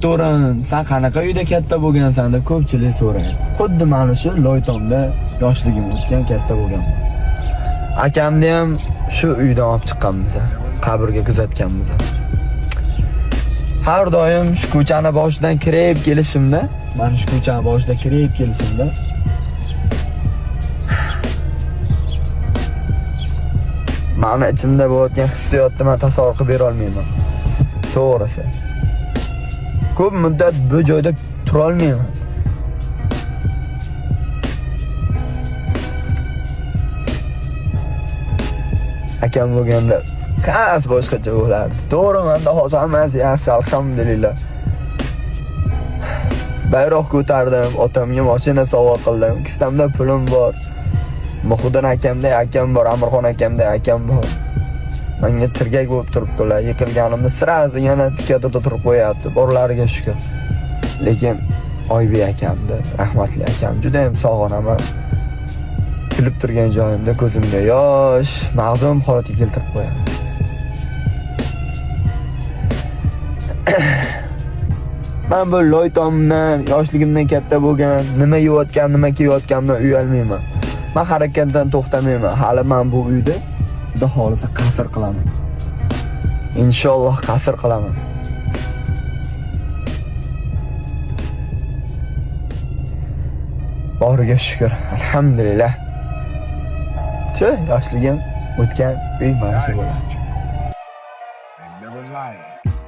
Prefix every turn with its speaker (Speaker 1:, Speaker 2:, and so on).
Speaker 1: To'rin, sen qanaqa uyda katta bo'lgansan deb ko'pchilik so'raydi. Xuddi mana shu Loytomda yoshligim o'tgan, katta bo'lganman. Akamni ham shu uydan olib chiqqanmiz, qabrga kuzatganmiz. Har doim shu ko'chani boshidan kirib kelishimda, mana shu ko'chani boshida kirib kelishimda mani ichimda bo'layotgan hissiyotni man tasavvur qilib bera olmayman. To'g'risi. Ko'p muddat bu joyda turolmayman. Akam bo'lganda hammasi boshqacha bo'lardi. To'g'ri, menda hozir hammasi yaxshi, alhamdulillah. Bayroq ko'tardim, otamga mashina sovg'a qildim, kistamda pulim bor. Muhiddin akamda akam bor, Amirxon akamda akam bor. Menga tirgak bo'lib turibdilar. Yiqilganimda sразу yana tikka turib turib qo'yapti. Borlariga shukr. Lekin Oybek akamni, rahmatli akam juda ham sog'inaman. Kulib turgan joyimda ko'zimga yosh, mag'zum holatga keltirib qo'yadi. Men bu loytomdan, yoshligimdan katta bo'lgan, nima yeyotgan, nima kiyayotganimdan uyalmayman. Men harakatdan to'xtamayman. Hali men bu uyda Xudo xohlasa qasr qilaman. Inshaalloh qasr qilaman. Boriga shukr, alhamdulillah. Shu yoshligim o'tgan uy mana shu bo'ladi.
Speaker 2: They never lied.